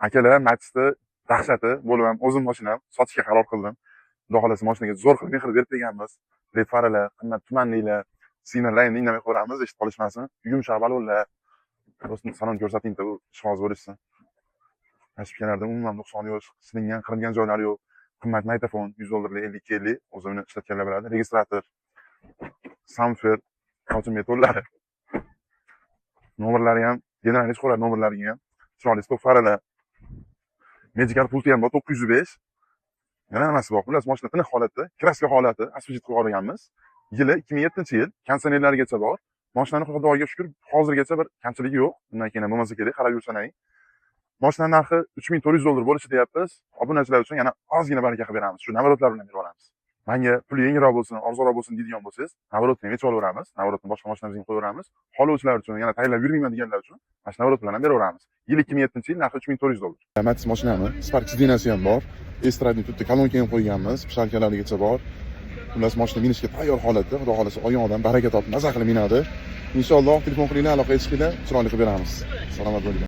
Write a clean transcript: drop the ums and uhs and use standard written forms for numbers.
Akalar, Matiz'ni dahshati bo'lib ham o'zim mashinam sotishga qaror qildim. Xudo xohlasa, mashinaga zo'r qilib mehr berib berganmiz. Led faralar, qimmat tumanliklar, signallar endi indamay qo'yamiz, eshitib qolishmasin. Yumshoq balonlar. Do'stim, salon ko'rsating, bu ishvoz bo'lishsin. Ошибка larda umuman nuqsoni yo'q, silingan, qirilgan joylari yo'q. Qimmat magnitofon, 100 dollarlik, 50 50, o'zini ishlatganlar biladi. Registrator, Samfer, sochim to'nlari. Nomerlari ham, generalniy chiqaradi nomerlariga ham. Chiroyli stop faralar. Medical pulti ham bor, 905. Yana nimasi bor? Xullas, mashina tiniq holatda, краска holati, освежить qilib olganmiz. Yili 2007-yil, konditsionerlarigacha bor. Mashinani, Xudoga shukur, hozirgacha bir kamchiligi yo'q. Bundan keyin ham bo'lmasa kerak, qarab yursanang. Mashina narxi 3400 dollar bo'lishi deyapmiz. Obunachilar uchun yana ozgina baraka qilib beramiz. Shu наворот lar bilan berib olamiz. Manga pul yengilroq bo'lsin, arzonroq bo'lsin deydigan bo'lsangiz, наворот ni ham yechib olaveramiz. Наворот ni boshqa mashinamizga qo'yaveramiz. Xohlovchilar uchun, yana tayinlab yurmayman deganlar uchun mana shu наворот bilan ham beraveramiz. Yil 2007-yil, narxi 3400 dollar. Matiz mashinami, Spark сиденья si ham bor. Эстрадный tutda kolonka ham qo'yganmiz, пшалка larigacha bor. Xullas, mashina minishga tayyor holatda. Xudo xohlasa, olgan odam baraka topib, maza qilib minadi. Inshaalloh, telefon qilinglar, aloqaga chiqinglar, chiroyli qilib beramiz. Salomat bo'linglar.